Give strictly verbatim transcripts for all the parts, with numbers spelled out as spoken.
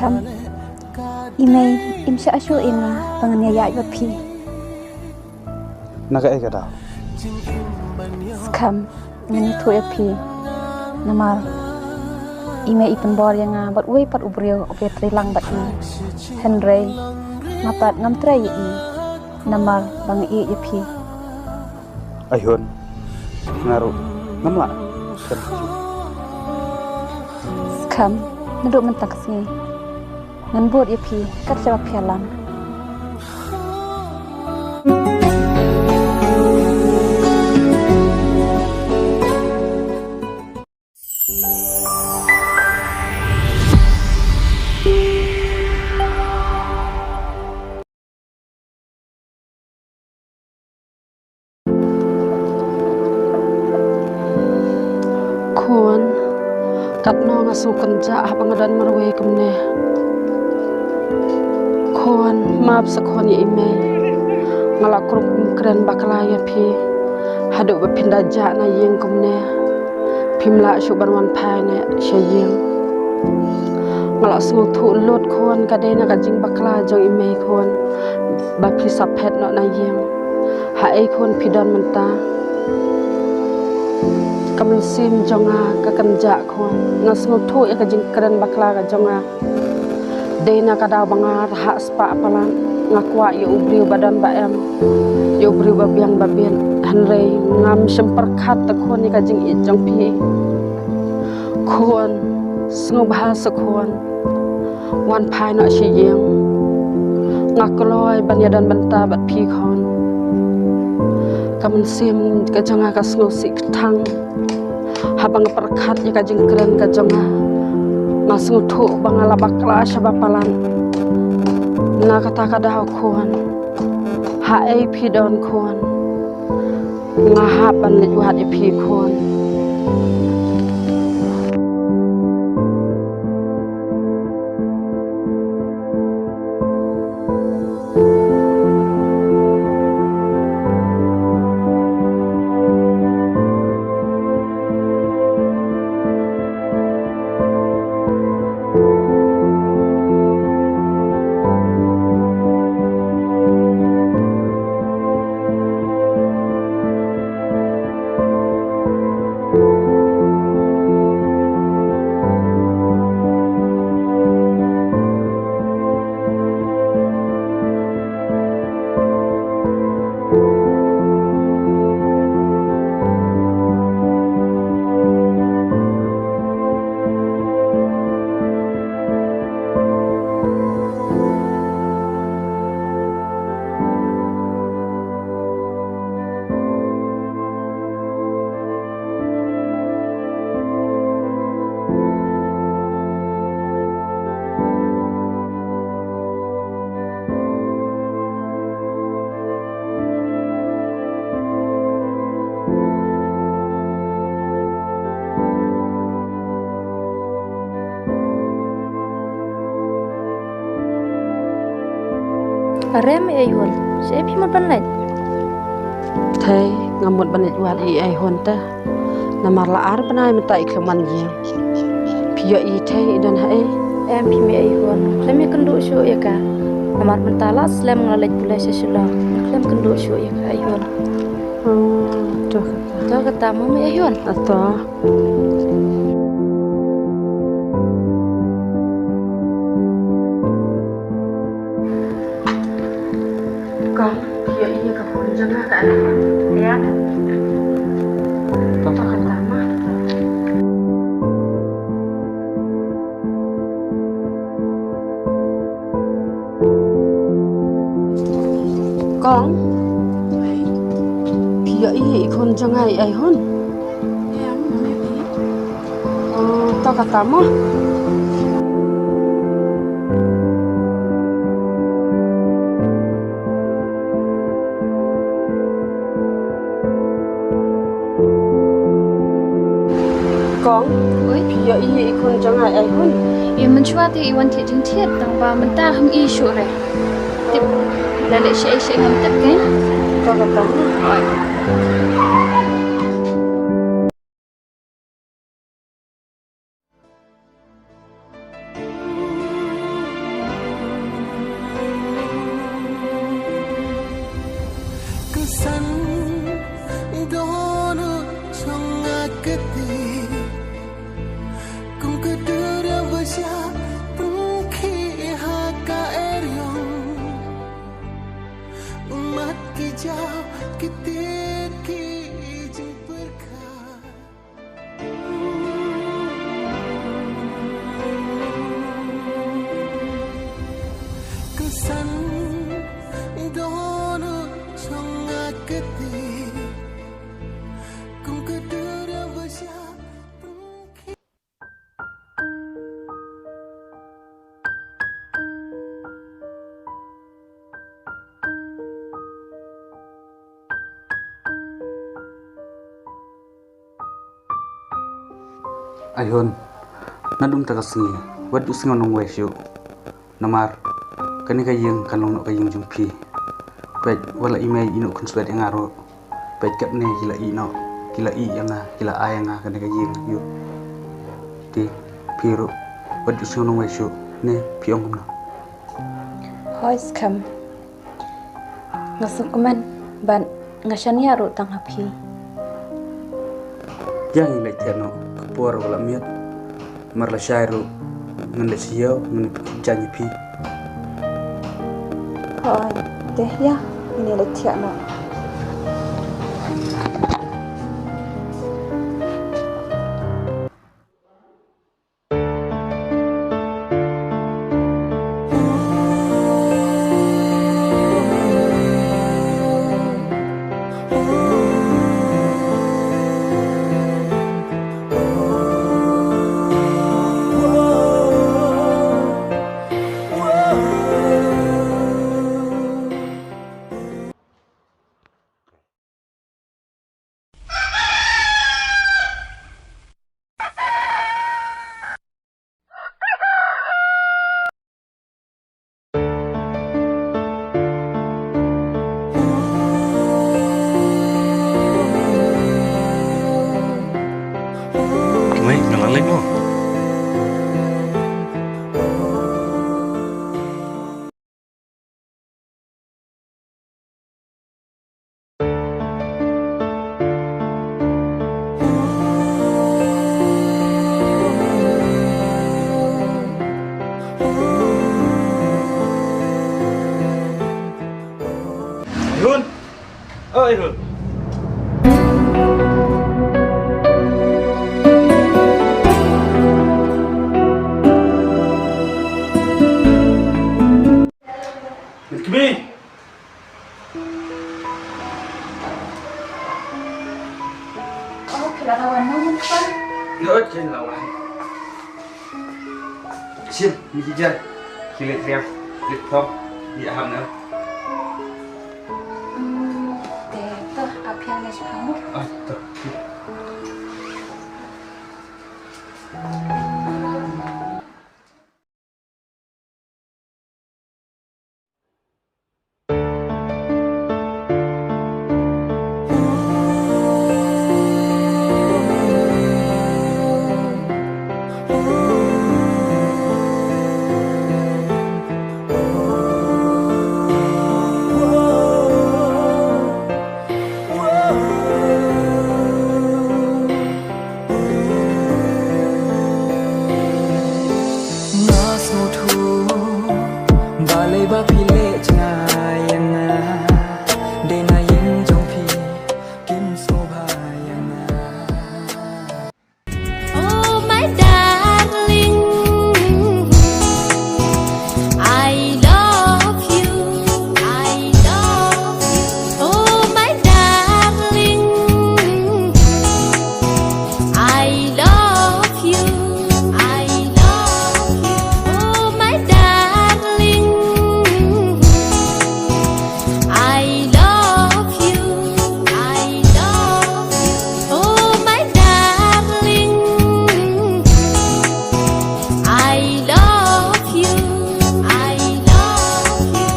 Skhem, i mei im shah shuh ïa nga ba ngan ïaid bad phi. Na kaei ka daw? Skhem, ngan ïathuh ïa phi. Namar i mei i pynbor ïa nga bad uwei pat u briew uba trei lang bad i. Hynrei nga pat ngam trei ïa i. Namar ba nga ïeit ïa phi. Ai hun, nga ruh ngam lah. Skhem, naduh mynta ka sngi ngan bud ïa phi kat shaba phi ïalam. Khun, katno nga sngewkynjah haba nga don marwei kumne. Khun, map sa khun ïa i mei. Nga la krum kren bakla ïa phi haduh ba phin da jah na ïing kumne. Phim lah shuh ban wan phai ne sha ïing. Nga la sngewthuh lut khun, ka dei na ka jingbakla jong i mei khun ba phi sa phet noh na ïing. Haei khun phi don mynta? Ka mynsiem jong nga ka kynjah khun. Nga sngewthuh ïa ka jingkren bakla ka jong nga. Dei na ka daw ba nga rhah spah palat, nga kwah ïa u briew ba don ba em, ïa u briew ba biang ba bieit. Hynrei ngam shym pyrkhat te khun ïa ka jingïeit jong phi. Khun, sngewbha sa khun. Wan phai noh sha ïing. Nga kloi ban ïadon bynta bad phi khun. Ka mynsiem ka jong nga ka sngewsih kthang haba nga pyrkhat ïa ka jingkren ka jong nga. Nga sngewthuh ba nga la bakla shaba palat. Na kata ka daw khun, haei phi don khun? Nga hap ban leit wad ïa phi khun. Are mei Aihun, shaei phi mut ban leit? Thei, nga mut ban leit wad ïa i Aihun te. Namar la ar bnai mynta i khlem wan ïing. Phi ïohi thei i don haei? Em phi mei Aihun, khlem ïakynduh shuh ïa ka. Namar mynta la slem nga la leit pule sha Shillong, nga khlem kynduh shuh ïa ka Aihun. Oh, to kata. To kata mo mei Aihun. Ato. Kong, ïohi ïa ka phone jong nga ka ai. Ïa. To kata ma. Kong, phi ïohi ïa i khun jong nga i Aihun? Em, ngam ïohi. Oh, to kata mo. Kong, oi, phi ïohi ïa i khun jong nga i Aihun? Em, mynshuwa te i wan thied jingthied, tang ba mynta ngam i shuh re. Tip, la leh shaei shaei ngam tip kein. To kata mo. Oi. Ai hun, naduh mynta ka sngi wat ju sngew nongwei shuh. Namar kane ka ïing kan long noh ka ïing jong phi. Peit, wat la i mei i Nohkhunswet ïa nga ruh. Peit, katne ki la ïeh noh, ki la ïeh ïa nga, ki la ai ïa nga kane ka ïing. Ïoh. Te phi ruh wat ju sngew nongwei shuh. Ne phi ong kumno? Hooid, skhem. Nga sngewkmen bad nga shaniah ruh tang ha phi. Ïa, ngi leit thiah noh, ka por ruh la miet. Mar lashai ruh ngan leit sha ïew, ngan ïa pynjah ïa phi. Hooid, te ïa, ngi leit thiah noh. Wei, nga la leit mo. Irun! Oh, Irun! Mit kami! Oh, phi la wan noh, Myntpang? Ïoh, phi la wan. Shim, ngi ki jan. Ki leit riam, leit phong, ngi ham na. Hmm, te to, ap ïa ngi shipang mo. Ah, to. Nga sngewthuh balei ba phi leh jngai ïa nga. Dei na ïing jong phi kim sngewbha ïa nga. Oh my darling, I love you, I love you. Oh my darling, I love you, I love you. Oh my darling, I love you, I love you. Oh my darling, I love you, I love you.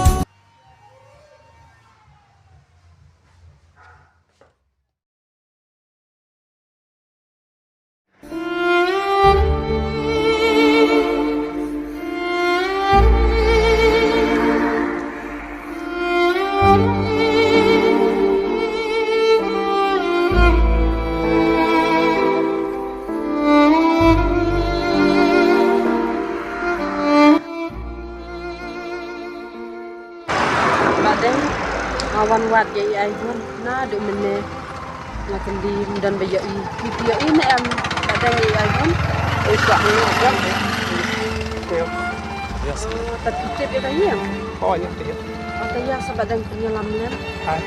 Ba dang nga wan wad ïa i Aihun naduh mynne. Nga kyndiah ym don ba ïohi. Phi phi ïohi ne em? Ba dang ïa i Aihun. Oi, kwah ngi ïa. Ïa. Ïa. Tad phi tip ïa ka ïing? Oh, ïa, ïa. Oh, ta ïa sa ba dang pynïalam lem. Hai.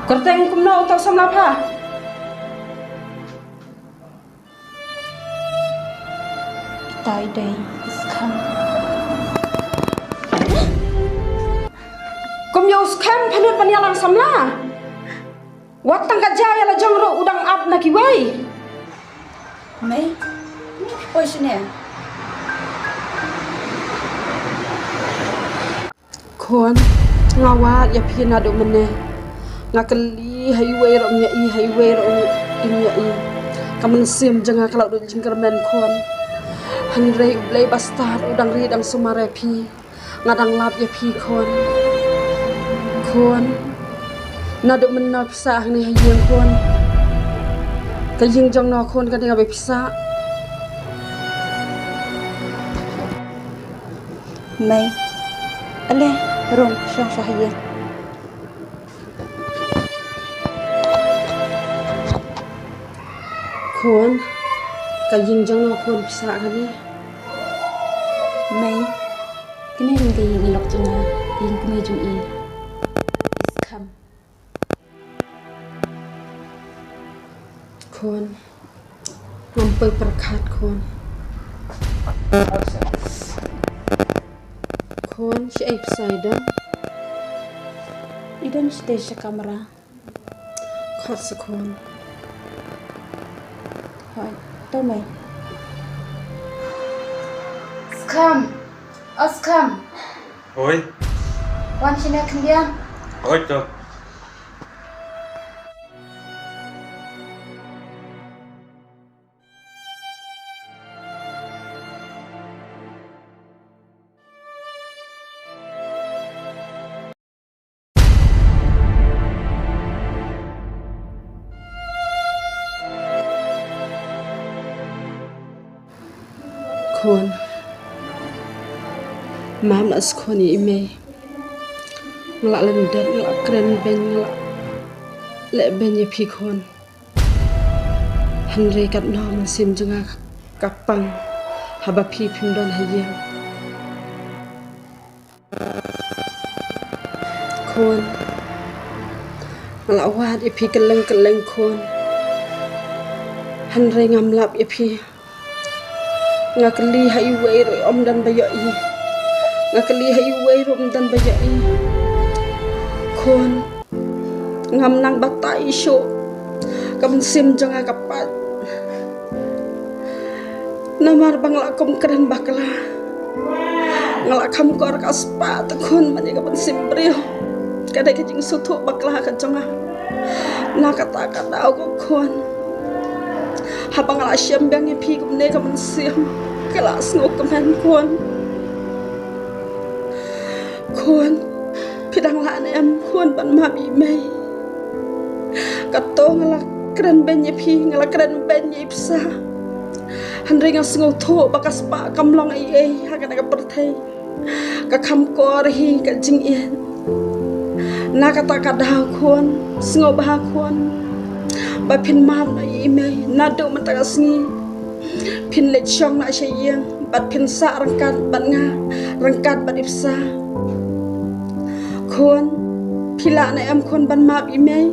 Kyrteng kumno uta u samla pha? Itai dei i Skhem. Kum ïa u Skhem pha nud ban ïalang samla. Wat tang ka jia ïa la jong ruh u dang ap na kiwei. Mei, poi shane. Khun, nga wad ïa phi naduh mynne. Nga kylli ha iwei ruh ym ïohi, ha iwei ruh ym ïohi. Ka mynsiem jong nga ka la duh jingkyrmen khun. Hynrei U Blei bastad u dang ri dang sumar ïa phi. Nga dang lap ïa phi khun. Khun, naduh mynno phi sah hangne ha ïing khun? Ka ïing jong no khun kane kaba phi sah? Mei, ale, rung shong sha ha ïing. Khun, ka ïing jong no khun phi sah kane? Mei, kane dei ka ïing i lok jong nga, ïing kmie jong i. I Skhem. Khun, ngam poi pyrkhat khun. Khun, shaei phi sa i don? I don shatei sha kamra. Khot sa khun. Hooid, to mei. Skhem. O Skhem. Hooid. Wan shane khyndiat. Hooid to. Khun, mam la skhun ïa i mei. Nga la lyndet, nga la kren beiñ, nga la leh beiñ ïa phi khun. Hynrei katno mynsiem jong nga ka pang haba phi phim don ha ïing. Khun, nga la wad ïa phi kylleng kylleng khun. Hynrei ngam lap ïa phi. Nga kylli ha iwei ruh ym don ba ïohi. Nga kylli ha iwei ruh ym don ba ïohi. Khun, ngam nang batai shuh. Ka mynsiem jong nga ka pait. Namar ba nga la kum kren bakla. Nga la kham kor ka spah te khun, man ïa ka mynsiem briew. Ka dei ka jingsngewthuh bakla ka jong nga. Na kata ka daw ko khun, haba nga la shem biang ïa phi kumne ka mynsiem ka la sngewkmen khun. Khun, phi dang lah ne em khun ban map ïa i mei? Kato nga la kren beiñ ïa phi, nga la kren beiñ ïa i pisa. Hynrei nga sngewthuh ba ka spah kam long ei ei ha kane ka pyrthei. Ka kham kor hi ka jingïeit. Na kata ka daw khun, sngewbha khun, ba phin map noh ïa i mei naduh mynta ka sngi. Phin leit shong noh sha ïing bad phin sah ryngkat bad nga, ryngkat bad i pisa. Khun, phi lah ne em khun ban map ïa i mei?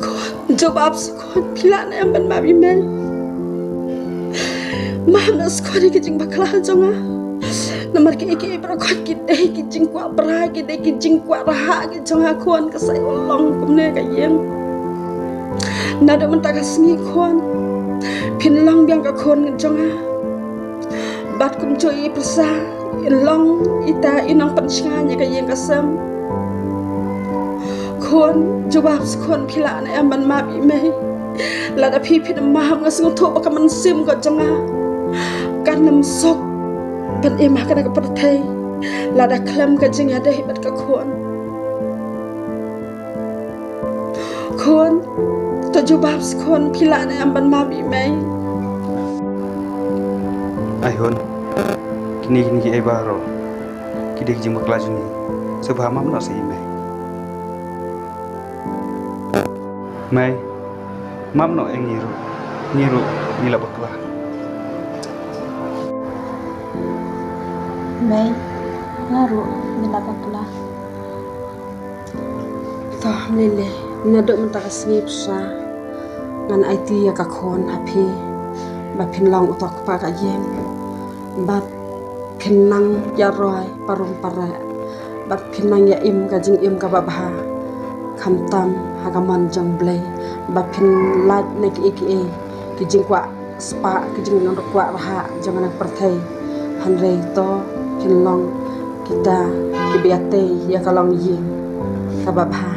Khun, jubab sa khun, phi lah ne em ban map ïa i mei? Map noh sa khun ïa ki jingbakla jong nga. Namar kiei kiei baroh khun ki dei ki jingkwah bra, ki dei ki jingkwah rhah ki jong nga khun, ka sa ïoh long kumne ka ïing. Naduh mynta ka sngi khun, phin long biang ka khun jong nga. Bad kumjuh i pisa, in long ita i nongpynshngaiñ ïa ka ïing ka sem. Khun, jubab sa khun, phi lah ne em ban map ïa i mei? Lada phi phin map, nga sngewthuh ba ka mynsiem ka jong nga kan ym suk ban im ha kane ka pyrthei. Lada khlem ka jingïadei bad ka khun. Khun, to jubab khun, phi lah ne em ban map ïa i mei? Ai hun, kine kine kiei baroh ki dei ki jingbakla jong ngi. Sngewbha map noh sa ïa i mei. Mei, map noh ïa ngi ruh. Ngi ruh ngi la bakla. Mei, nga ruh ngi la bakla. To, Lily, naduh mynta ka sngi pyrsa ngan aiti ïa ka khun ha phi ba phin long uto u kpa ka ïing, bad phin nang ïa roi parum pareh, bad phin nang ïa im ka jingim kaba bha, khamtam ha ka mon jong U Blei, ba phin lait na kiei kiei ki jingkwah spah, ki jingkwah rhah jong kane ka pyrthei. Hynrei to phin long kita kiba ïatei ïa ka longïing kaba bha.